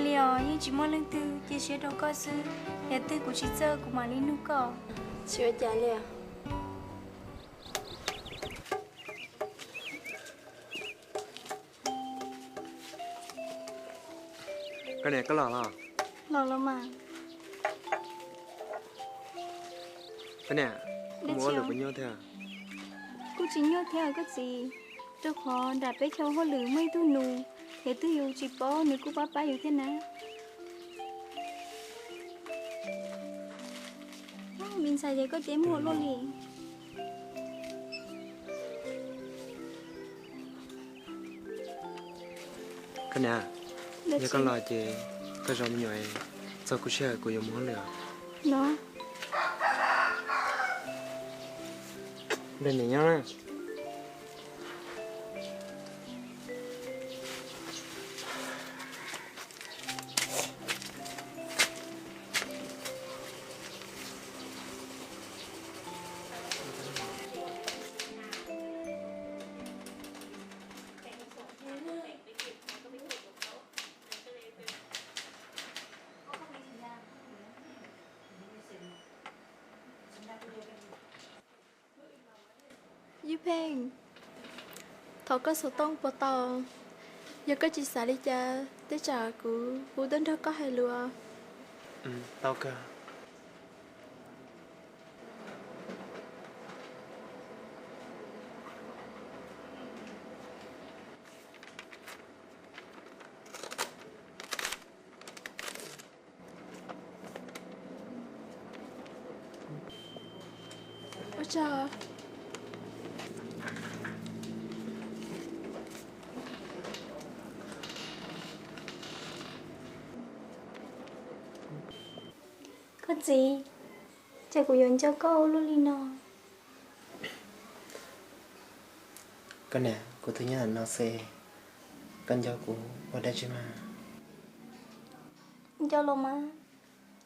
Li os, yeej tsis muaj leej twg cia siab rau koj xwb. Yam twg kuv tsis txawj kuv mam li nug koj. Tsis ua cas li. Koj niam, koj los los? Los los mas. Koj niam, mus ua lwm puas nyuaj thiab? Kuj tsis nyuaj thiab koj txiv, rau qhov nram peb chaw hauj lwm muaj ib tug nus, yam twg yus tsis paub nws kuj pab pab yus thiab na. Me ntxhais, ces koj ces muaj ua luaj li. Koj niam, yog koj los ces koj zov me nyuam, txog kuv sij hawm kuv yuav mus hauj lwm. No, nrog niam nyob na. Yij Pheej, thov koj xov tooj puas tau? Yog koj tsis xav li cas, tej zaum kuv kuj tuaj nrog koj hais lus. Tau kawg. Ua tsaug. Koj txiv, cas kuv yuav nco koj ua luaj li no? Koj niam, kuv twb nyob ntawm no xwb, koj nco kuv ua dab tsi mas? Nco los mas,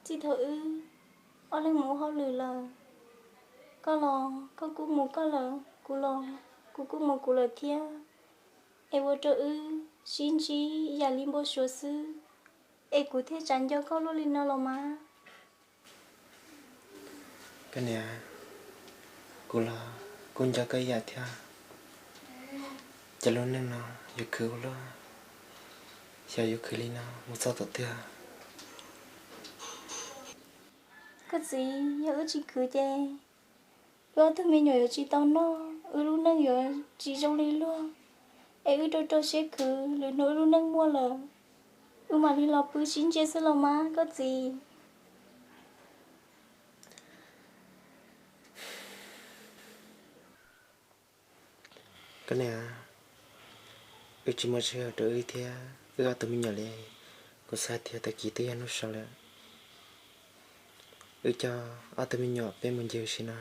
txij thaum wb ob leeg mus ua hauj lwm lawm, koj los koj kuj mus koj lawm, kuv los kuv kuj mus kuv lawm thiab, es ua rau wb sib ntsib yam li npau suav xwb, es kuv thiaj tseem nco koj luaj li no los mas. Koj niam, kuv los kuj nco koj ib yam thiab. Ces lub neej no yuav khwv ua luaj, xyov yuav khwv li no mus txog thaum twg. Koj txiv, yog wb tsis khwv ces wb ob tug me nyuam yuav tsis tau noj, wb lub neej yuav tsis zoo li luag, es wb rau rau siab khwv, lwm hnub wb lub neej muaj lawm, wb mam li los pw sib ntsia xwb los mas koj txiv. Koj niam, wb tsis muaj sij hawm rau wb thiab wb ob tug me nyuam li. Kuv xav tias tag kis twb yog hnub sau lawm, wb coj ob tug me nyuam peb mus ncig ua si no.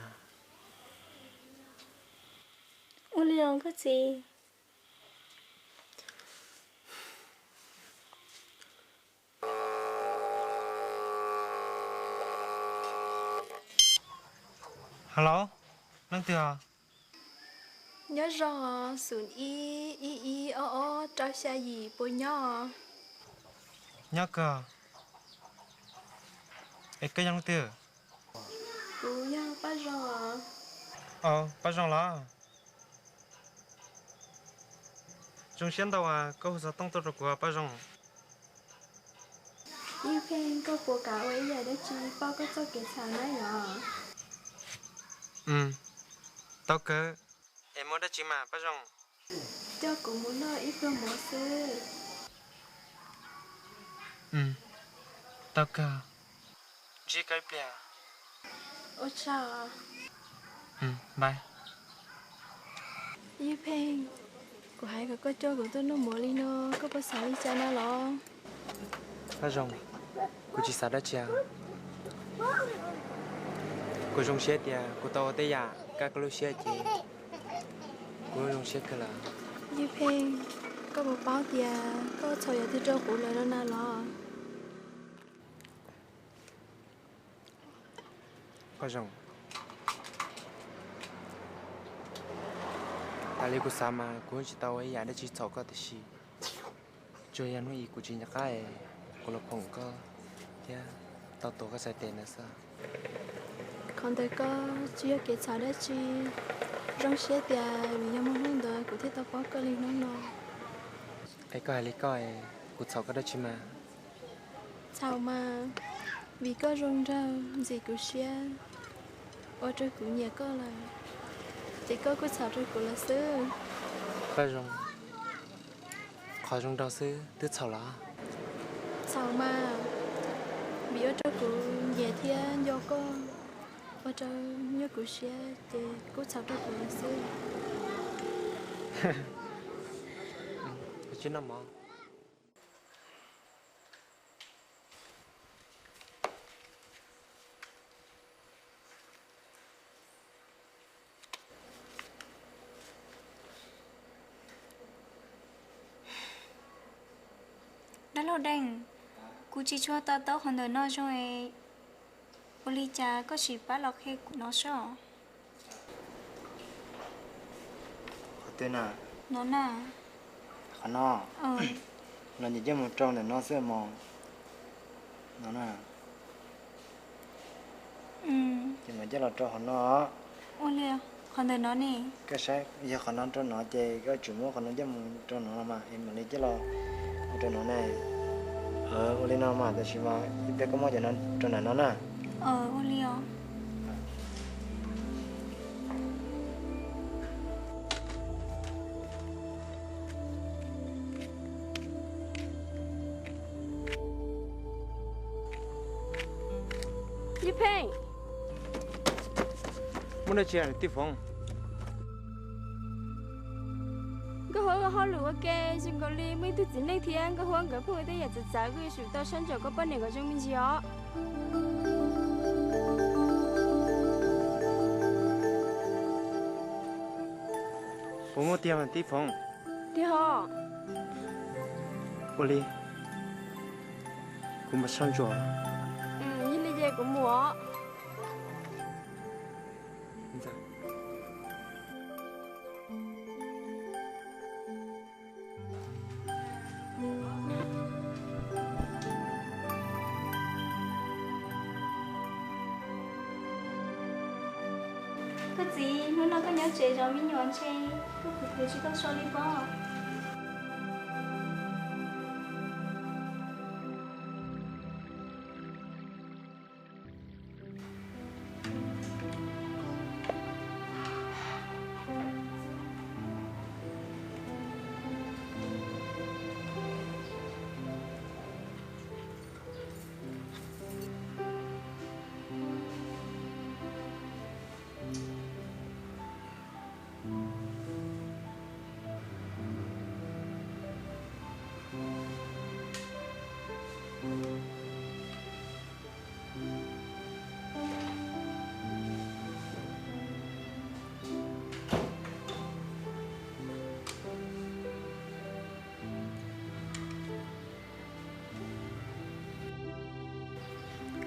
Ua li os koj txiv. Hello, leej twg os? Nyob zoo os, xum ib ib ib ob ob rau xya yim puas nyob? Nyob kawg. Es koj yog leej twg? Kuv yog Paj Zoo os. Os, Paj Zoo los? Zoo siab ntau as, koj hu xov tooj tuaj rau kuv Paj Zoo. Yij Pheej, koj puas kam ua ib yam dab tsi pauj koj txoj kev xav na yom? Tau kawg. Es muaj dab tsi mas Paj Zoo? Coj kuv mus noj ib pluag mov xwb. Tau kawg. Ntsib koj ib pliag. Ua tsaug. Yij Pheej, kuv hais kom koj coj kuv tuaj noj mov li no, koj puas xav li cas no los? Paj Zoo, kuv tsis xav dab tsi. Kuv zoo siab tias kuv tau ua tej yam kaj koj lub siab ces kuv zoo siab kawg lawm. Yij Pheej, koj puas paub tias koj txhaum yam twg rau kuv lawm no na los? Paj Zoo, tas li kuv xav mas kuv tsis tau ua ib yam dab tsi txhaum koj tiam sis tsuas yog hnub ib kuv tsis nco qab es kuv los phoom koj thiab tau tuav koj txhais tes ntawd xwb. Qhov ntawd koj tsis yog kev txhaum dab tsi. Zoo siab tias vim yog muaj hnub ntawd kuv thiaj tau paub koj li hnub no. Es koj hais li koj, kuv txhaum koj dab tsi mas? Txhaum mas, vim koj zoo nraug ntxim kuv siab, ua rau kuv nyiam koj lawm, ces koj kuj txhaum rau kuv lawm xwb. Koj zoo, qhov zoo nraug xwb twb txhaum los? Txhaum mas, vim ua rau kuv nyiam thiab nco koj, ua rau nyuaj kuv siab ces kuj txhaum rau kuv lawm xwb. Tsis noj mov. Dab laug Deej, kuv tsis tshua to taub qhov ntawm no zoo es, ua li cas koj tsis pab los qhia kuv no soj? Qhov twg na? No na. Qhov no. Los ces coj mus rau ntawm no xwb mog. No na. Ces mam coj los rau qhov no. Ua li, qhov ntawm no ne? Koj saib yog qhov no rau no ces koj tsum muab qhov no coj mus rau no los mas es mam li coj los ua rau no ne. Ua li no mas tab sis mas ib pliag koj muab cov no rau nram no na. Ua li os. Yij Pheej. Muaj dab tsi Tij Foom? Nkauj Huab ua hauj lwm ua ke zoo nkaus li muaj ib tug txiv neej thiab Nkauj Huab nkawd pheej ua tej yam txawv txawv, kuj yuav tsum tau saib ntsoov koj poj niam kom zoo me ntsis os. Puas muaj tiag mas Tij Foom? Tiag os. Ua li, kuv mam soj ntsuam. Yog li ces kuv mus os. Koj txiv, hnub no koj nyob tsev zov me nyuam ntshe koj khwv khwv tsis tau so li pob.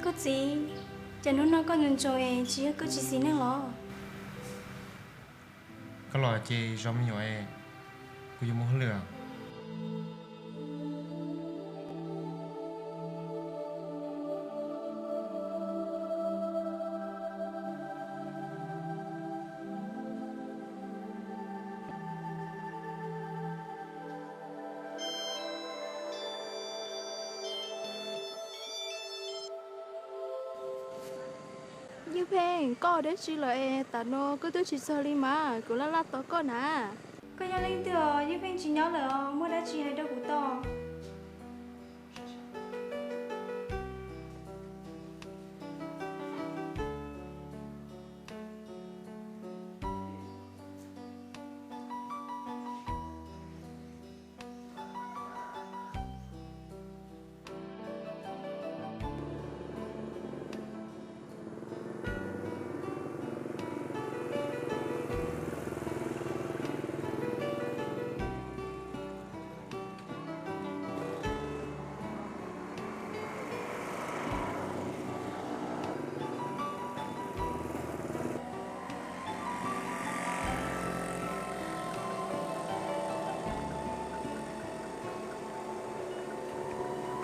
Koj txiv, cas hnub no koj nco ntsoov es tsis yog koj tsis xis neej los? Koj los ces zov me nyuam es kuv yuav mus hauj lwm. Yij Pheej, koj ua dab tsi lawm es tam no koj twb tsis txog li mas kuv laj laj tos koj na. Koj nyob leej twg os? Yij Pheej tsis nyob lawm os, muaj dab tsi hais rau kuv tau.